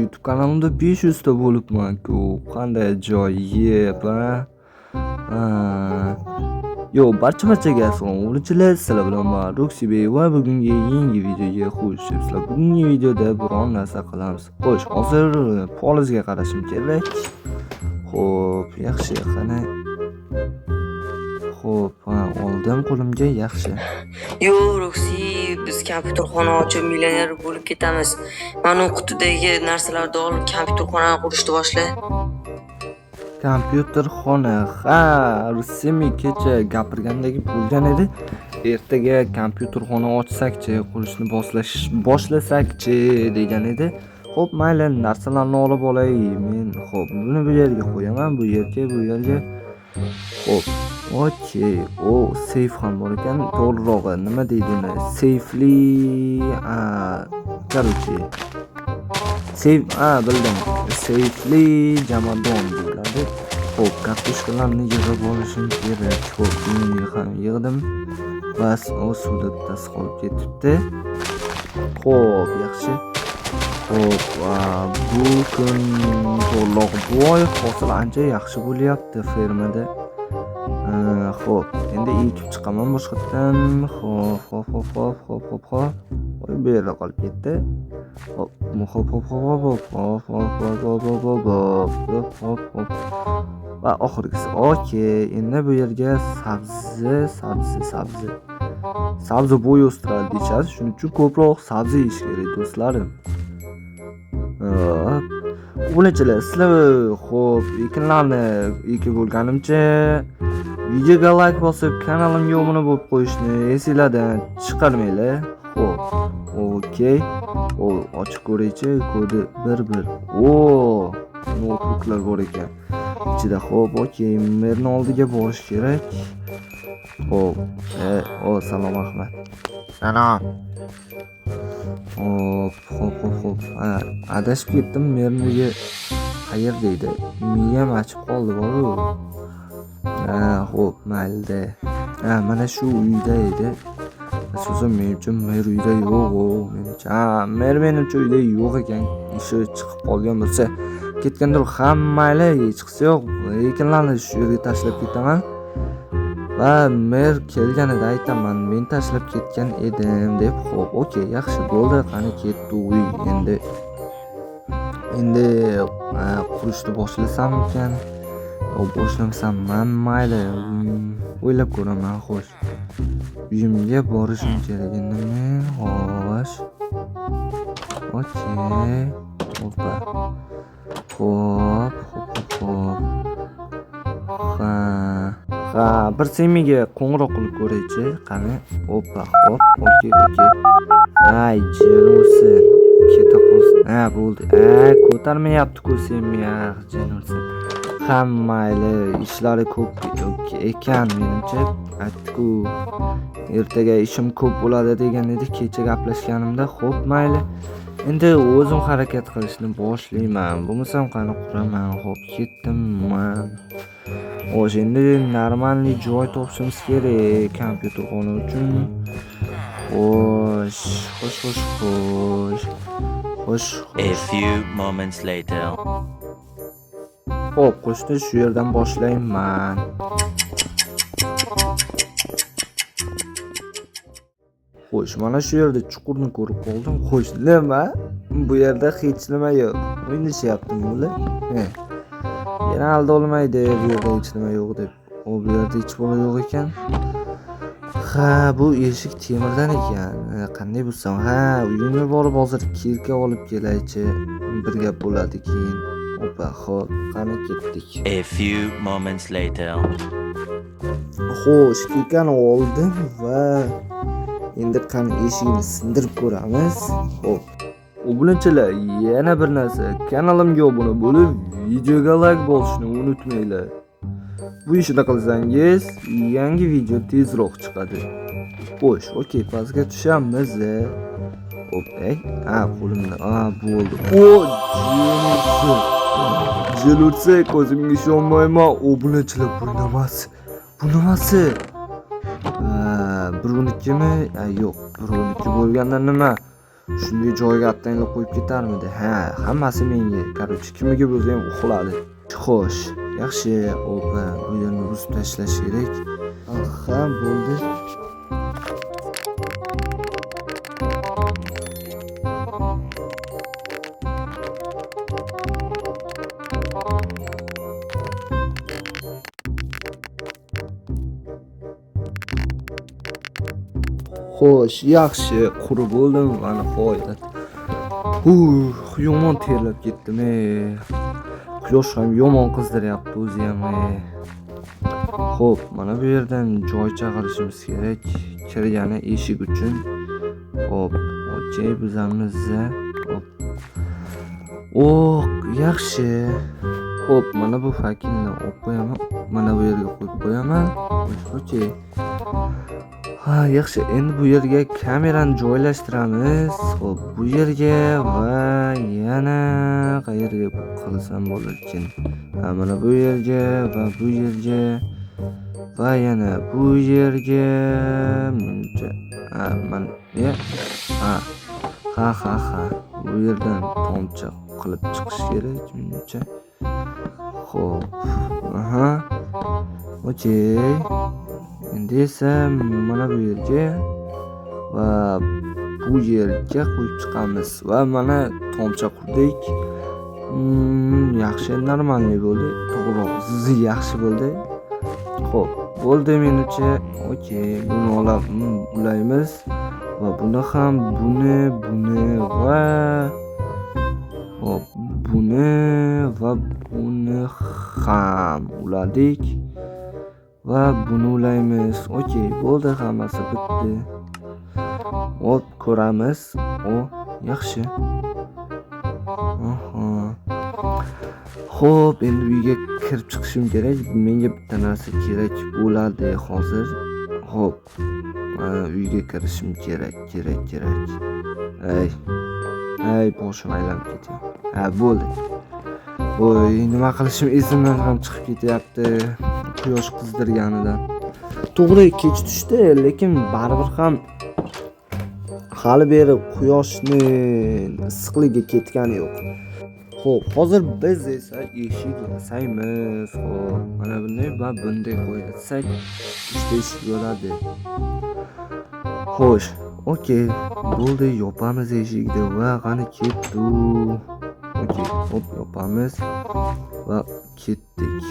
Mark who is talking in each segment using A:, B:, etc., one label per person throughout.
A: YouTube kanalimda 500 ta bo'libman-ku. Qanday ajoyib, a? Ha. Yo, barcha-barchaga assalomu alaykum. Sizlar bilan men Roxy Bey va bugungi yangi videoga xush kelibsizlar. Bugungi videoda biron narsa qilamiz. Xo'sh, hozir polizga qarashim kerak. Xo'p, yaxshi, qani. Xo'p, ha, oldim qo'limga, yaxshi.
B: Yo, Roxy, biz kompyuterxona ochib millioner bo'lib ketamiz. Mana u qutidagi narsalarni olib kompyuterxonani qurishni boshla.
A: Kompyuterxona. Ha, Semi kecha gapirgandagi bo'lgan edi. Ertaga kompyuterxona ochsakchi, qurishni boshlasakchi degan edi. Xo'p, mayli, narsalarni olib olay. Men xo'p, buni bu yerga qo'yaman, bu yerga, bu yerga. Xo'p, okey. O, seyf ham bor ekan. To'g'rirog'i, nima deydi uni? Seyfli, a, короче. Seyf, a, bildim. Seyfli jomadon deyiladi. Xo'p, kartoshkalarni yig'ib olishim kerak. Xo'p, buni ham yig'dim. Bas, o suvda bittasi qolib ketibdi. Xo'p, yaxshi. Xo'p, bu kun to'g'rirog'i bu oy hosil ancha yaxshi bo'lyapti fermada. Xo'p, endi ekib chiqaman boshqatdan. Xo'p, xo'p, xo'p, xo'p, xo'p, xo'p, xo'p. Voy, bu yerda qolib ketdi. Xo'p, xo'p, xo'p, xo'p, xo'p, xo'p, xo'p, xo'p, xo'p, xo'p, xo'p, xo'p, xo'p, xo'p. Va oxirgisi. Okey, endi bu yerga sabzi, sabzi, sabzi. Sabzi bo'y o'stiradi deyishadi. Shuning uchun ko'proq sabzi yeyish kerak, do'stlarim. Hop. Obunachilar, sizlar xo'p, ekinlarni ekib bo'lganimcha videoga like bosib, kanalimga obuna bo'lib qo'yishni esinglardan chiqarmanglar. Xo'p, okey. O, ochib ko'raychi, kodi 11. O, noutbuklar bor ekan. Ichida xo'p, okey, merni oldiga borish kerak. Xo'p, o, salom Ahmad. Salom. Xo'p, xo'p, xo'p, xo'p. Ha, adashib ketdim, merni uyi qayerda edi? Miyam achib qoldi bor-u. Ha, xo'p, mayli. Ha, mana shu uyda edi. Asosan menimcha mer uyda yo'q u. Menimcha, ha, mer menimcha uyda yo'q ekan. Ishi chiqib qolgan bo'lsa, ketgandir. Ha, mayli, hechqisi yo'q. Ekinlarni shu yerga tashlab ketaman. Va mer kelganida aytaman, men tashlab ketgan edim deb. Xo'p, okey, yaxshi bo'ldi. Qani ketdi uy endi. Endi qurishni boshlasammikan? Yo, boshlamasam mayli, o'ylab ko'raman, xo'sh. Uyimga borishim kerak endi men. Xo'sh. Okey. Hoppa. Xo'p, xo'p, xo'p, xo'p. Ha. Ha, bir Semiga qo'ng'iroq qilib ko'raychi. Qani? Hoppa, xo'p, okey, okey. Ay, jin ursin. Keta qolsin. Ha, bo'ldi. Ha, ko'tarmayapti-ku Semi, ah, jin ursin. Ha, mayli, ishlari ko'p ekan menimcha. Aytdi-ku, ertaga ishim ko'p bo'ladi degan edi kecha gaplashganimda. Xo'p, mayli. Endi o'zim harakat qilishni boshlayman. Bo'lmasam qani quraman. Xo'p, ketdim man. Xo'sh, endi normalniy joy topishimiz kerak kompyuterxona uchun. Xo'sh, xo'sh, xo'sh, xo'sh. Xo'sh,
C: A
A: xo'sh.
C: few moments later.
A: Xo'p, qo'shni shu yerdan boshlayman. Xo'sh, mana shu yerda chuqurni ko'rib qoldim. Xo'sh, nima? Bu yerda hech nima yo'q. O'ynashyaptimi bular? He. Yana aldolmaydi bu yerda hech nima yo'q deb. O, bu yerda hech bola yo'q ekan. Ha, bu eshik temirdan ekan. Qanday bo'lsam, ha, uyimga borib hozir kilka olib kelaychi. Bir gap bo'ladi keyin. Opa, xo'p, qani ketdik.
C: A few moments later.
A: Xo'sh, kilkani oldim va endi qani eshikni sindirib ko'ramiz. Xo'p. Obunachilar, yana bir narsa, kanalimga obuna bo'lib, videoga like bosishni unutmanglar. Bu ishni qilsangiz, yangi video tezroq chiqadi. Xo'sh, okey, pastga tushamiz. Xo'p, ey, ha, qo'limda, ha, bo'ldi. O, jin ursin. Jin ursa, ko'zimga ishonmayman. Obunachilar, bu nimasi? Bu nimasi? Ha, 1.12mi? Ha, yo'q, 1.12 bo'lganda nima? Shunday joyga attanglar qo'yib ketarmidi? Ha, hammasi menga. Короче, kimniki bo'lsa ham uxladi. Xo'sh, yaxshi. Opa, bu yerni buzib tashlash kerak. Aha, bo'ldi. Xo'sh, yaxshi, qurib bo'ldim va nihoyat. Yomon terlab ketdim. Quyosh ham yomon qizdiryapti o'zi ham. Xo'p, mana bu yerdan joycha qilishimiz kerak. Kirgani eshik uchun. Xo'p, okey, buzamiz. Xo'p. Oh, yaxshi. Xo'p, mana bu fakelni olib qo'yaman. Mana bu yerga qo'yib qo'yaman. Okey. Ha, yaxshi. Endi bu yerga kamerani joylashtiramiz. Xo'p, bu yerga va yana qayerga qilsam bo'lar ekan? Ha, mana bu yerga va bu yerga va yana bu yerga. Menimcha, ha, mana, ya. Ha. Ha, ha, ha. Bu yerdan tomcha qilib chiqish kerak menimcha. Xo'p. Aha. Okey. Endi esa mana bu yerga va bu yerga qo'yib chiqamiz va mana tomcha qurdik. Yaxshi, normalniy bo'ldi. To'g'riroq, yaxshi bo'ldi. Xo'p, bo'ldi menimcha. Okey, buni olib ulaymiz va buni ham, buni, buni va hop, buni va buni ham uladik. Va buni ulaymiz. Okey, bo'ldi, hammasi bitdi. Hop, ko'ramiz. O, yaxshi. Aha. Xo'p, endi uyga kirib chiqishim kerak. Menga bitta narsa kerak bo'ladi hozir. Xo'p, uyga kirishim kerak, kerak, kerak. Ay. Ay, boshim aylanib ketyapti. Ha, bo'ldi. Voy, nima qilishim esimdan ham chiqib ketyapti. Quyosh qizdirganidan. To'g'ri, kech tushdi, lekin baribir ham hali beri quyoshning issiqligi ketgani yo'q. Xo'p, hozir biz esa eshik yasaymiz. Xo'p, mana bunday va bunday qo'ysak, uchta eshik bo'ladi. Xo'sh, okey, bo'ldi, yopamiz eshikni va qani ketdi. Okey, hop, yopamiz va ketdik.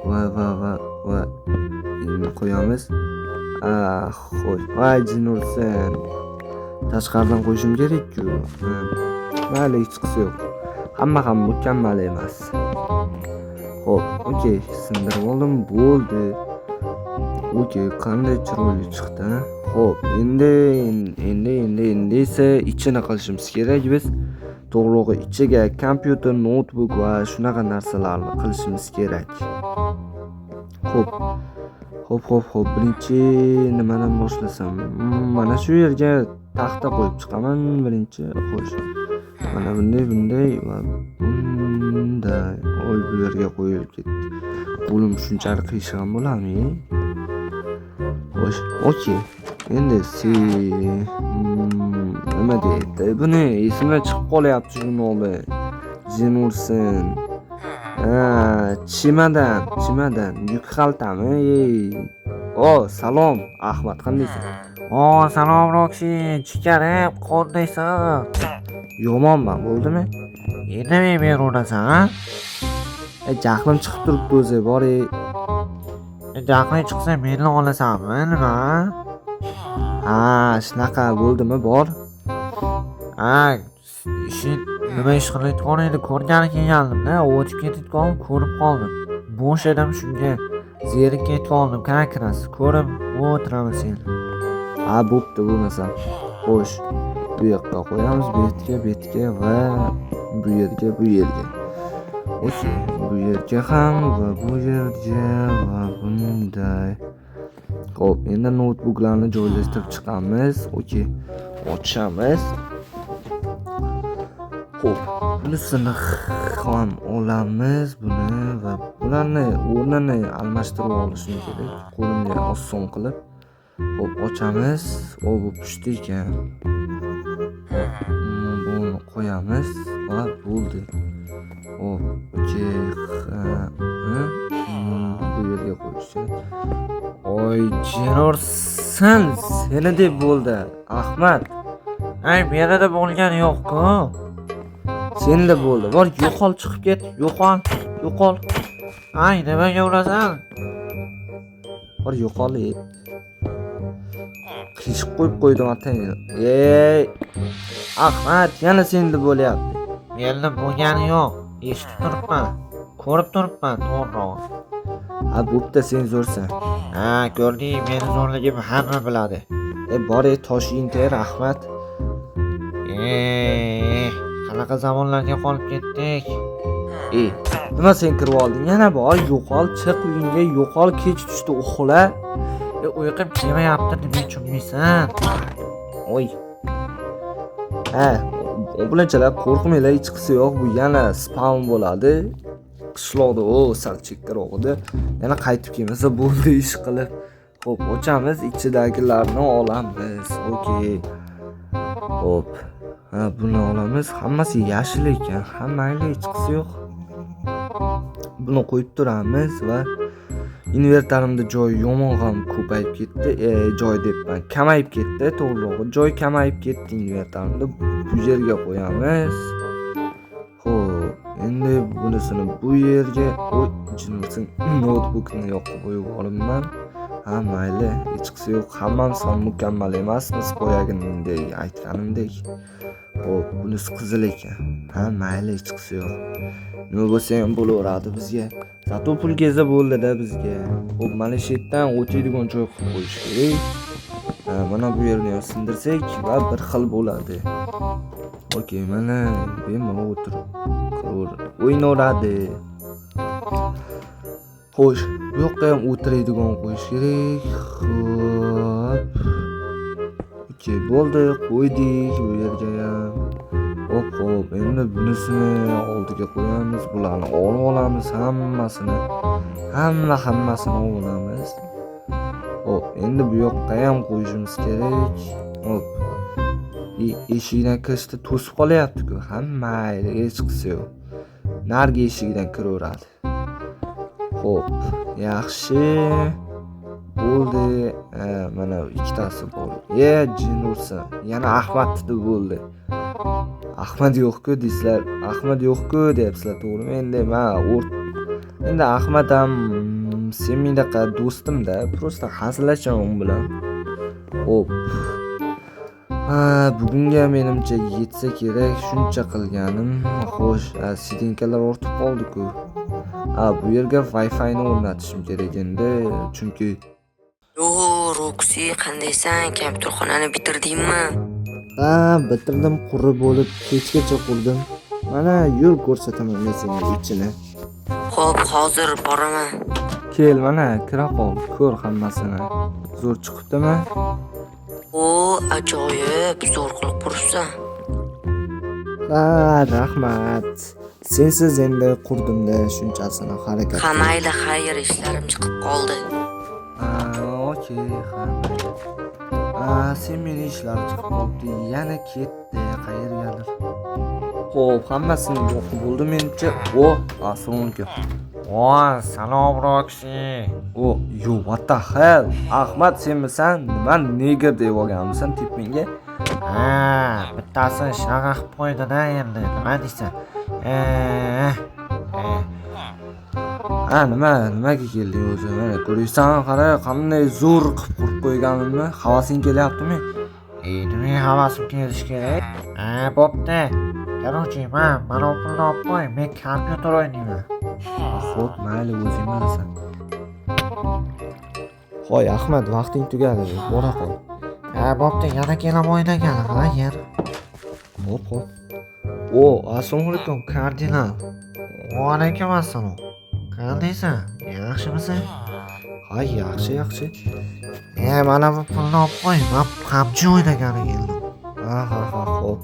A: Va va va va endi qo'yamiz. Ah, xo'sh, voy jin ursin. Tashqaridan qo'yishim kerak-ku. Mayli, hech qisi yo'q. Hamma ham mukammal emas. Xo'p, okey, sindirib oldim, bo'ldi. Okey, qanday chiroyli chiqdi. Xo'p, endi esa ichini qilishimiz kerak biz. To'g'rirog'i ichiga kompyuter, noutbuk va shunaqa narsalarni qilishimiz kerak. Xo'p. Xo'p, xo'p, xo'p. Birinchi nimadan boshlasam? Mana shu yerga taxta qo'yib chiqaman birinchi. Xo'sh. Mana bunday, bunday va bunday. Oy, bu yerga qo'yilib ketdi. Qo'lim shunchalik qiyshiq ham bo'ladimi? Xo'sh, okey. Endi nima deydi? Buni esimdan chiqib qolyapti shu nomi. Jin ursin. Ha, chimadan, chimadan, yuk xaltami? Ey. O, salom Ahmad, qandaysan?
D: O, salom Roxy, jigarim, qandaysan?
A: Yomonman, bo'ldimi?
D: Endi men beraverasan, ha?
A: Jahlim chiqib turibdi o'zi, bor.
D: Jahling chiqsa meni olasanmi, nima?
A: Ha, shunaqa bo'ldimi, bor?
D: Ha, ishing nima ish qilayotgan edi, ko'rgani kelgandim-da, o'tib ketayotgan ko'rib qoldim. Bo'sh edim, shunga zerikib ketib qoldim, как раз ko'rib o'tiraman seni.
A: Ha, bo'pti bo'lmasam. Xo'sh, bu yoqqa qo'yamiz, bu yerga, bu yerga va bu yerga, bu yerga. Okey, bu yerga ham va bu yerga va bunday. Xo'p, endi noutbuklarni joylashtirib chiqamiz. Okey, ochamiz. Xo'p, bunisini ham olamiz, buni va bularni o'rnini almashtirib olishim kerak, qo'limga oson qilib. Xo'p, ochamiz. O, bu pushti ekan. buni qo'yamiz va bo'ldi. Hop, okey. Bu yerga qo'yish kerak. Oy, jinursin, seni deb bo'ldi. Ahmad,
D: Ay, meni deb bo'lgani yo'q-ku.
A: Seni deb bo'ldi. Bor, yo'qol, chiqib ket. Yo'qol, yo'qol.
D: Ay, nimaga urasan?
A: Bor, yo'qol. Ey. Qiyshiq qo'yib qo'ydim atayin. Ey! Ahmad, yana seni deb bo'lyapti.
D: Meni deb bo'lgani yo'q. Eshitib turibman. Ko'rib turibman, to'g'rirog'i.
A: Ha, bo'pti, sen zo'rsan.
D: Ha, ko'rding, meni zo'rligimni hamma biladi.
A: E, bor, ey, toshing ter, Ahmad.
D: Qanaqa zamonlarga qolib ketdik.
A: Ey, nima sen kirib olding? Yana bor, yo'qol, chiq uyingga, yo'qol, kech tushdi, uxla.
D: Uyqum kelmayapti, nima tushunmaysan?
A: Oy. Ha, obunachilar, qo'rqmanglar, hechqisi yo'q. Bu yana spawn bo'ladi. Qishloqda, o, sal chekkaroqida. Yana qaytib kelmasa bo'ldi ish qilib. Xo'p, ochamiz, ichidagilarni olamiz. Okey. Xo'p. Ha, buni olamiz. Hammasi yashil ekan. Ha, mayli, hechqisi yo'q. Buni qo'yib turamiz va invertarimda joy yomon ham ko'payib ketdi. Joy debman, kamayib ketdi, to'g'rirog'i. Joy kamayib ketdi invertarimda. Bu yerga qo'yamiz. Xo'p, endi bunisini bu yerga, oy, jinursin, noutbukni yoqib qo'yib olibman. Ha, mayli, hechqisi yo'q. Hammamiz ham mukammal emasmiz, boyagindek aytganimdek. Xo'p, bunisi qizil ekan. Ha, mayli, hechqisi yo'q. Nima bo'lsa ham bo'laveradi bizga. Zato pul kelsa bo'ldi-da bizga. Xo'p, mana shu yerdan o'tadigan joy qilib qo'yish kerak. Ha, mana bu yerni ham sindirsak va bir xil bo'ladi. Okey, mana bemalol o'tirib o'ynaveradi. Xo'sh, bu yoqqa ham o'tiradigan qo'yish kerak. Xo'p. Okey, bo'ldi, qo'ydik bu yerga ham. Hop, hop, endi bunisini oldiga qo'yamiz, bularni olib olamiz hammasini. Hammasini olib olamiz. Hop, endi bu yoqqa ham qo'yishimiz kerak. Hop. Eshikdan kirishda to'sib qolyapti-ku. Ha, mayli, hechqisi yo'q. Narigi eshigidan kiraveradi. Xo'p, yaxshi. Bo'ldi. Mana ikkitasi bor. Ye, jin ursin. Yana Ahmad deb bo'ldi. Ahmad yo'q-ku deysizlar. Ahmad yo'q-ku deyapsizlar, to'g'rimi? Endi men endi Ahmad ham sen mendaqa do'stim-da, просто hazillashaman u bilan. Xo'p. Ha, bugunga menimcha yetsa kerak shuncha qilganim. Xo'sh, sidinkalar ortib qoldi-ku. Ha, bu yerga Wi-Fi ni o'rnatishim kerak endi, chunki
B: Yo, Roxy, qandaysan? Kompyuterxonani bitirdingmi?
A: Ha, bitirdim, qurib bo'lib, kechgacha qurdim. Mana yo'l ko'rsataman men senga ichini.
B: Xo'p, hozir boraman.
A: Kel, mana kira qol, ko'r hammasini. Zo'r chiqibdimi?
B: O, ajoyib, zo'r qilib quribsan.
A: Ha, rahmat. Sensiz endi qurdimda shunchasini harakat.
B: Ha, mayli, xayr, ishlarim chiqib qoldi.
A: Ha, okey, ha. Ha, sen meni ishlari chiqib qolibdi. Yana ketdi qayergadir. Xo'p, hammasini yoqib bo'ldi menimcha. O, assalomu alaykum.
D: O, salom Roxy.
A: O, yo, what the hell? Ahmad senmisan? Nima neger deb olganmisan tepingga?
D: Ha, bittasi shunaqa qilib qo'ydi-da endi, nima deysan?
A: Ha, nima, nimaga kelding o'zi? Mana ko'ryapsan, qara, qanday zo'r qilib qurib qo'yganimni. Havasing kelyaptimi?
D: Nima havasim kelishi kerak? Ha, bo'pti. Короче, man mana bu pulni olib qo'y, men kompyuter o'ynayman.
A: Xo'p, mayli, o'zing bilasan. Hoy, Ahmad, vaqting tugadi, bora qol.
D: Ha, bo'pti, yana kelaman o'ynagani, xayr.
A: Xo'p, xo'p. O, assalomu alaykum, kardinal.
D: Va alaykum assalom. Qandaysan? Yaxshimisan?
A: Ha, yaxshi, yaxshi.
D: Mana bu pulni olib qo'y, men PUBG o'ynagani keldim.
A: Ha, ha, ha, xo'p.